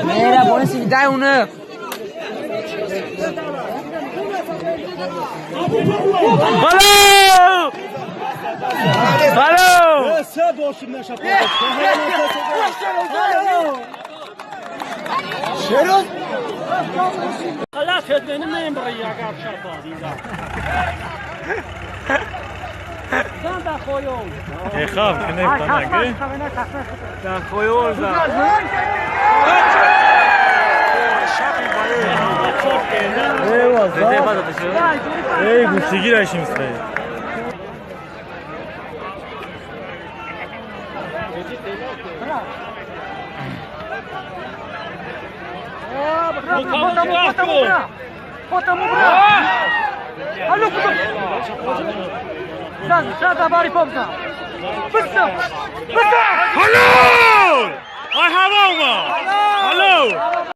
Mera, pone si da una. Valeu! Valeu! خلاص benim neyim buraya karşı Sen de koyun. Exam, kene tanage. Da koyun da. Ey гуштигир айшимстай. Hallo! Ay hava! Hallo!